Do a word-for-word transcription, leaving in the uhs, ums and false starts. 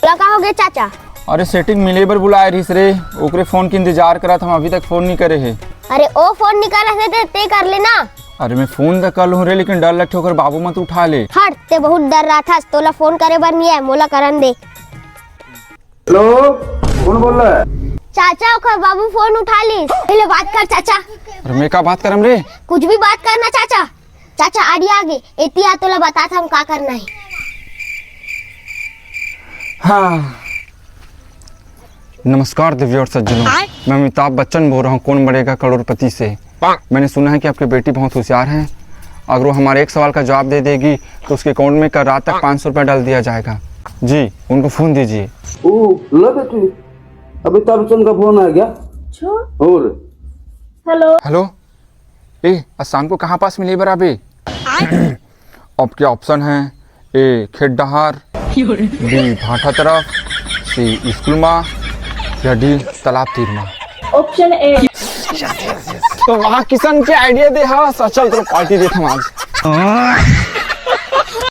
का, का हो गया चाचा? अरे सेटिंग मिले बर बुलाए रहिस रे, ओकरे फोन के इंतजार करत हंव, अभी तक फोन नहीं करे हे। अरे ओ फोन नहीं करत हे ते, ते कर लेना। अरे मैं फोन तो कर लूँ रे, लेकिन डर लगथे ओकर बाबू मत उठा ले। हट, ते बहुत डर्राथस, तोला फोन करे बर नहीं आए, मोला करन दे। हेलो, कौन बोल रहा है? चाचा, ओकर बाबू फोन उठा लिस। पहले बात कर चाचा। अरे मैं का बात करम रे? कुछ भी बात करना चाचा। चाचा, आड़ी आगे, एती आ, तोला बताथंव का करना हे। हाँ। नमस्कार देवियों और सज्जनों, मैं अमिताभ बच्चन बोल रहा हूँ, कौन बनेगा करोड़पति से। मैंने सुना है कि आपकी बेटी बहुत होशियार है। अगर वो हमारे एक सवाल का जवाब दे देगी तो उसके अकाउंट में कल रात तक पाँच सौ रुपया डाल दिया जाएगा। जी, उनको फोन दीजिए। ओ, लो बेटी, अमिताभ बच्चन का फोन आ गया। अच्छा। और हेलो। हेलो। ए, आज शाम को कहाँ पास मिले बर आबे? आपके ऑप्शन है, ए खेत डहार, बी भाठा तरफ, सी स्कूल मा, या डी तालाब तीर मा। Option A. तो वाह, किसन के आइडिया दे हा, सचल तो पार्टी देत हम आज।